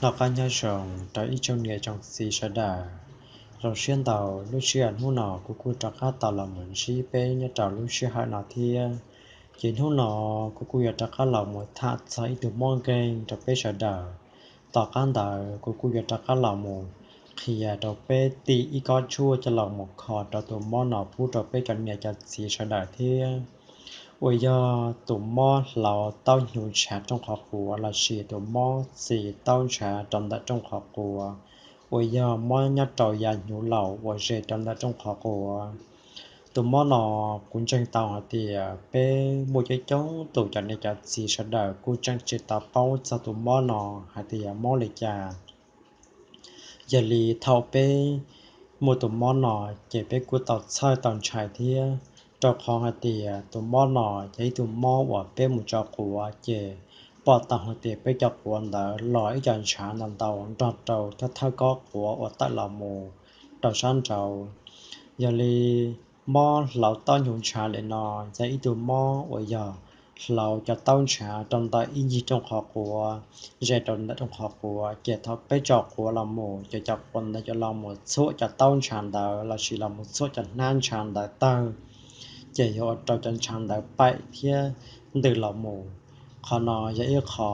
Noj qab nyob zoo rau ib tsoom niam tsoom txiv sawv daws. Zoo siab ntau, lub sij hawm hnub no kuv kuj rov qab tau los mus ntsib peb nyob rau lub sij hawm no thiab. Ces hnub no kuv kuj yuav rov qab los mus tham txog ib tug mob nkeeg rau peb sawv daws. Tom qab ntawd kuv kuj yuav rov qab los mus qhia rau peb tib ib kob tshuaj coj los mus kho rau tus mob no pub rau peb cov niam cov txiv sawv daws thiab. Uas yog tus mob hlauv taub hnyuv ntshav rooj qhov quav lossis tus mob txi taub ntshav rau ntawm rooj qhov quav, uas yog mob nyob rau yav hnyuv laus uas ze rau ntawm rooj qhov quav. Tus mob no kuv ntseeg tau hais tias peb muaj coob coob tus cov niam cov txiv sawv daws kuj tseem tsis tau paub txog tus mob no hais tias mob li cas. Yog li thaum peb muaj tus mob no ces peb kuj tau txhawj tau ntshai thiab, rau qhov hais tias tus mob no yog ib tug mob uas peb mus tso quav ces pom tau hais tias peb cov quav ntawd los ib co ntshav ntau ntau nrog rau thawj thawj kob quav uas tawm los mus rau sab nraud. Yog li mob hlauv taub hnyuv ntshav li no yog ib tug mob uas yog hlauv cov taub ntshav rau ntawm ib ncig rooj qhov quav, ze rau ntawm rooj qhov quav, ces thaum peb tso quav los mus ces cov quav ntawd yuav los mus txhuam cov taub ntshav ntawd lossis los mus txhuam cov hnab ntshav ntawd tawg, ces yuav ua rau cov ntshav ntawd paim thiab ntws los mus. Qhov no yog ib qho,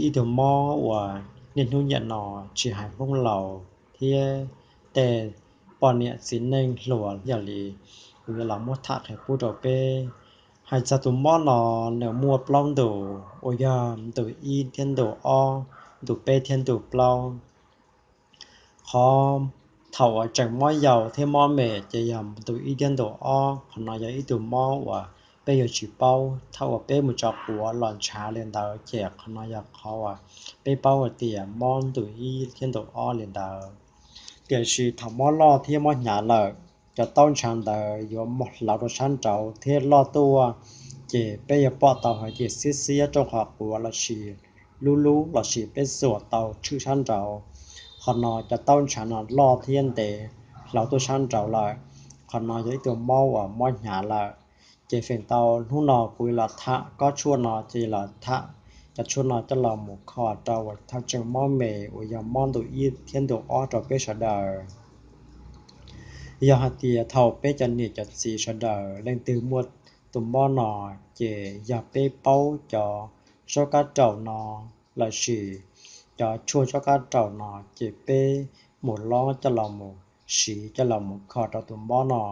ib tug mob uas niaj hnub nim no tsis hais Hmoob laus thiab tej poj niam txiv neej hluas. Yog li kuv yuav los muab tham qhia pub rau peb. Hais txog tus mob no, nws muaj plaub ntus uas yog ntus ib thiab ntus ob, ntus peb thiab ntus plaub. Qhov thaum uas tseem mob yau thiab mob me ces yog ntus ib thiab ntus ob. Qhov no yog ib tug mob uas peb yuav tsis paub, thaum uas peb mus tso quav los ntshav li ntawd ces qhov no yog qhov uas peb paub hais tias mob ntus ib thiab ntus ob li ntawd. Tiam sis thaum mob loj thiab mob hnyav lawm, cov taub ntshav ntawd yuav mus hlauv rau sab nraud thiab loj tuaj, ces peb yuav pom tau hais tias xiab xiab rooj qhov quav lossis lub lub lossis peb xuas tau tshwm sab nraud. Qhov no cov taub ntshav no loj thiab ntev hlauv tuaj sab nraud lawm. Qhov no yog ib tug mob uas mob hnyav lawm. Ces feem ntau hnub no kuv los tham kob tshuaj no ces los tham cov tshuaj no coj los mus kho rau uas thaum tseem mob me uas yog mob ntus ib thiab ntus ob rau peb sawv daws. Yog hais tias thaum peb cov niam cov txiv sawv daws leej twg muaj tus mob no, ces yog peb paub cov zaub kab raum no lossis cov tshuaj zaub kab raum no ces peb mus lob coj los mus siv coj los mus kho rau tus mob no.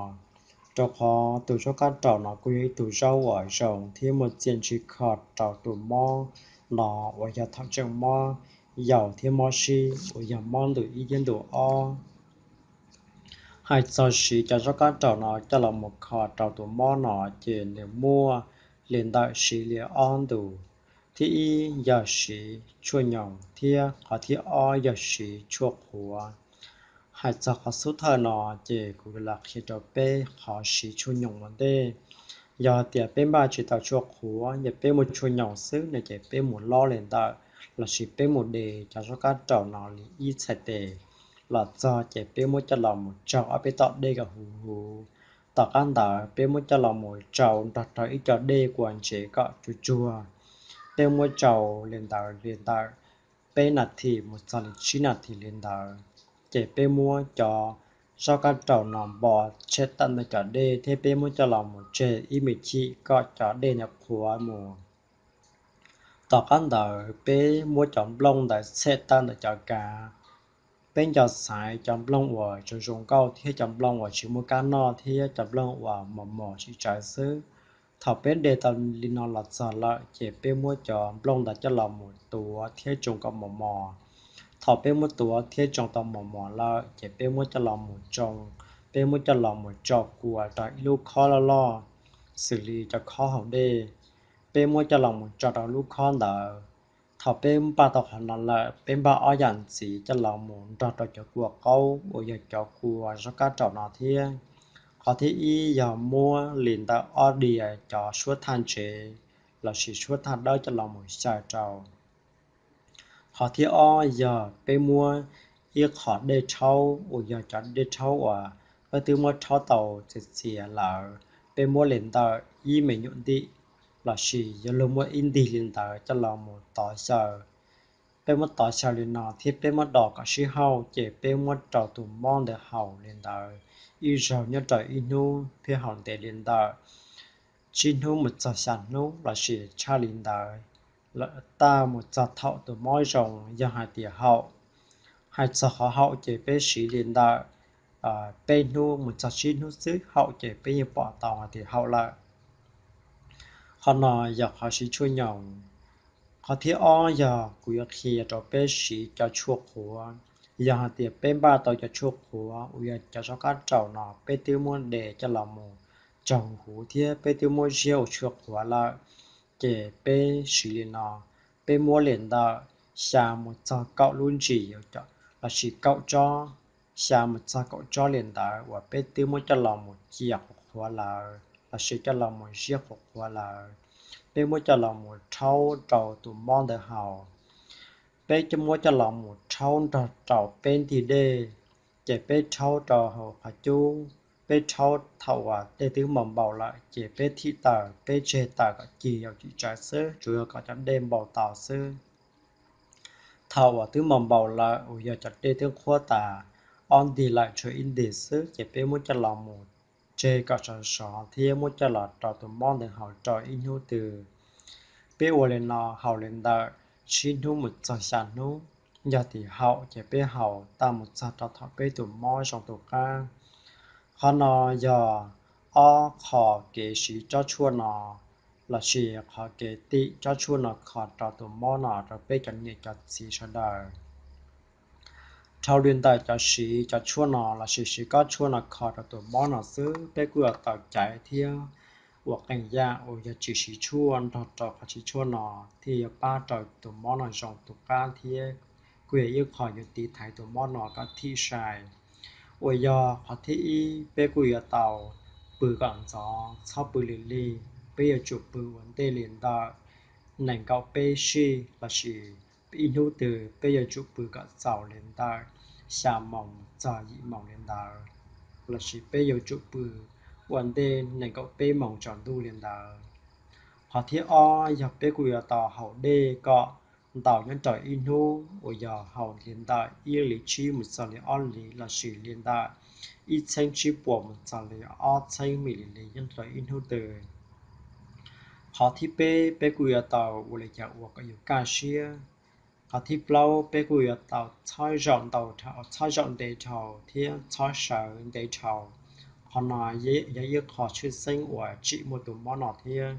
Rau qhov tus zaub kab raum no kuj yog ib tug zaub uas zoo thiab muaj txiaj ntsig kho rau tus mob no uas yog thaum tseem mob yau thiab mob sib uas yog mob ntus ib thiab ntus ob. Hais txog siv cov zaub kab raum no coj los mus kho rau tus mob no ces nws muaj li ntawm siv li ob ntus. Thib ib yog siv tshuaj nyoos thiab qhov thib ob yog siv tshuaj qhuav. Hais txog qhov xub thawj no ces kuv yuav los qhia rau peb qhov siv tshuaj nyoos ua ntej. Yog tias peb npaj tsis tau tshuaj qhuav, yog peb muaj tshuaj nyoos xwb no ces peb mus lob li ntawm lossis peb mus de cov zaub kab raum no li ib txhais tes los txog ces peb muab coj los mus tsau ob peb tom dej kom huv huv. Tom qab ntawd peb muab coj los mus tsau nrog rau ib co dej kua ntsev kom tsuag tsuag. Peb muab tsau li ntawd li ntawm peb nas this mus txog li tsib nas this li ntawd, ces peb muab cov zaub kab raum no npo tshem tawm ntawm cov dej thiab peb muab coj los mus tseg ib me chim kom cov dej ntawd qhuav mus. Tom qab ntawd peb muab cov nplooj ntawd tshem tawm ntawm cov kav. Peb nco xaiv cov nplooj uas zoo zoo nkauj thiab cov nplooj uas tsis muaj kab noj thiab cov nplooj uas mos mos tsis tsawv xwb. Thaum peb de tau li no los txog lawm ces peb muab cov nplooj ntawd coj los mus tuav thiab tsoo kom mos mos. Thaum peb muab tuav thiab tsoo tau mos mos lawm ces peb muab coj los mus tsoo, peb muab coj los mus tso kua rau ib lub khob loj loj, xws li cov khob haus dej. Peb muab coj los mus tso rau lub khob ntawd. Thaum peb npaj tau qhov no lawm, peb npaj ob yam ntxiv coj los mus nrog rau cov kua qaub uas yog cov kua zaub kab raum no thiab. Qhov thib ib yog muab li ntawm ob diav cov suab thaj ntsev lossis suab thaj dawb coj los mus xyaw rau. Qhov thib ob yog peb muab ib qho dej rhaub uas yog cov dej rhaub uas peb twb muab rhaub tau txias txias lawm, peb muab li ntawm ib me nyuam ntim lossis yog luag muab ib ntig li ntawd coj los mus tov xyaw. Peb muab tov xyaw li no thiab peb muab do kom sib hauj, ces peb muab rau tus mob ntawd haus li ntawd, ib zaug nyob rau ib hnub thiab haus ntev li ntawm tsib hnub mus txog xya hnub lossis tshaj li ntawd, lawm taj mus txog thaum tus mob zoo. Yog hais tias haum, hais txog qhov haum ces peb siv li ntawm peb hnub mus txog tsib hnub xwb, haum ces peb yeej pom tau hais tias haum lawm. Qhov no yog qhov siv tshuaj nyoos. Qhov thib ob yog kuv yuav qhia rau peb siv cov tshuaj qhuav. Yog hais tias peb npaj tau cov tshuaj qhuav uas yog cov sob qab raum no, peb twb muab de coj los mus tsaug huv thiab peb twb muab ziab ua tshuaj qhuav lawm, ces peb siv li no: peb muab li ntawm xya mus txog kaum lub ntsis lossis kaum tsob, xya mus txog kaum tsob li ntawd uas peb twb muab coj los mus cia qhuav qhuav lawm lossis coj los mus ziab qhuav qhuav lawm, peb muab coj los mus rhaub rau tus mob ntawd haus. Peb muab coj los mus rhaub nrog rau peb ntig dej, ces peb rhaub rau hauv qhov cub. Peb rhaub thaum uas dej twb npau npaus lawm ces peb thim taws, peb tseg taws kom cig yau cim tsawv xwb, tsuas yog kom cov dej npau taus xwb. Thaum uas twb npau npaus lawm uas yog cov dej twb qhuav tas ob ntig lawm tshuav ib ntig xwb, ces peb muab coj los mus tseg kom sov sov thiab muab coj los rau tus mob ntawd haus rau ib hnub twg. Peb ua li no haus li ntawm tsib hnub mus txog xya hnub. Yog tias haum ces peb haus taj mus txog rau thaum peb tus mob zoo tus qab. Qhov no yog ob qho kev siv tsob tshuaj no lossis qhov kev tim tsob tshuaj no kho rau tus mob no rau peb cov niam cov txiv sawv daws. Dhau li ntawm cov siv cov tshuaj no lossis siv kob tshuaj no kho rau tus mob no xwb, peb kuj yuav tau caiv thiab ua qee yam uas yog tsis siv tshuaj nrog rau qhov siv tshuaj no, thiaj yuav pab rau tus mob no zoo tus qab thiab kuj yog ib qho yuav tiv thaiv tus mob no kom thim sai. Uas yog qhov thib ib, peb kuj yuav tau pw kom ntxov, txhob pw lig lig. Peb yuav tsum pw ua ntej li ntawm nees nkaum peb sij lossis ib hnub twg peb yuav tsum pw kom txaus li ntawm xya moos txog yim moos li ntawd, lossis peb yuav tsum pw ua ntej nees nkaum peb moos tsaus ntuj li ntawd. Qhov thib ob yog peb kuj yuav tau haus dej kom ntau nyob rau ib hnub, uas yog haus li ntawm ib li tsib mus txog li ob li lossis li ntawm ib txheeb tsib puas mus txog li ob txheeb mi li li nyob rau ib hnub twg. Qhov thib peb, peb kuj yuav tau ua li cas ua kom yus kaj siab. Qhov thib plaub, peb kuj yuav tau txhob zaum ntau dhau, txhob zaum ntev dhau thiab txhob sawv ntev dhau. Qhov no yog ib qho tshwj xeeb uas tsim muaj tus mob no thiab.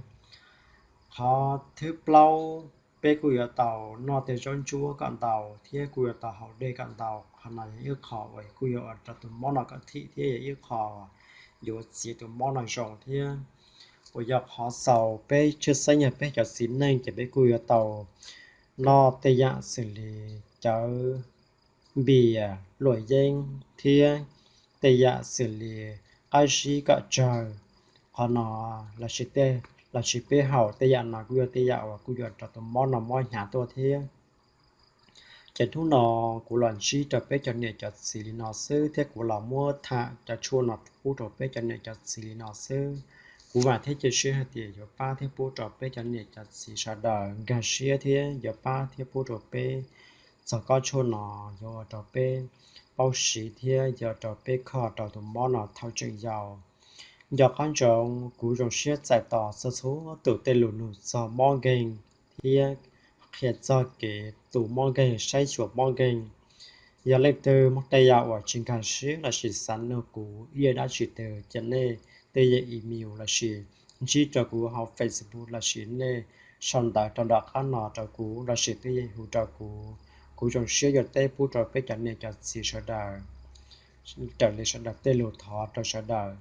Qhov thib plaub, peb kuj yuav tau noj tej zaub ntsuab kom ntau thiab kuj yuav tau haus dej kom ntau. Qhov no yog ib qho uas kuj yuav ua rau tus mob no kom thim thiab yog ib qho yuav txiav tus mob no zoo thiab. Uas yog qhov xaus peb tshwj xeeb yog peb cov txiv neej ces peb kuj yuav tau noj tej yam xws li cawv, npias, luam yeeb thiab tej yam xws li qab zib kom tsawg. Qhov no lossis peb haus tej yam no kuj yog tej yam uas kuj yuav rau tus mob no mob hnyav tuaj thiab. Ces hnub no kuv los ntsib rau peb cov niam cov txiv li no xwb thiab kuv los muab tham cov tshuaj no pub rau peb cov niam cov txiv li no xwb. Kuv vam thiab cia siab hais tias yuav pab thiab pub rau peb cov niam cov txiv sawv daws nkag siab thiab yuav pab thiab pub rau peb txog kob tshuaj no, yuav ua rau peb paub siv thiab yuav ua rau peb kho rau tus mob no thaum tseem yau. Nco qab ntsoov, kuv zoo siab txais tos txog txhua tus tej lus nug txog mob nkeeg thiab qhia txog kev tu mob nkeeg, saib xyuas mob nkeeg. Yog leej twg muaj tej yam uas tsis nkag siab lossis xav nug kuv ib yam dab tsi twg ces nej tej yam email lossis ntsib rau kuv hauv Facebook lossis nej sau ntawv rau nram qab no rau kuv lossis tej yam hu rau kuv. Kuv zoo siab yuav teb pub rau peb cov niam cov txiv sawv daws raws li sawv daws tej lus thov rau sawv daws.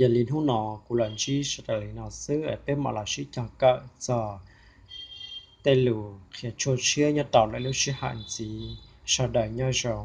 Yog li hnub no kuv los ntsib sawv daws li no xwb, peb mam los sib cog kawm txog tej lus qhia tshuaj tshiab nyob rau lwm lub sij hawm ntxiv. Sawv daws nyob zoo.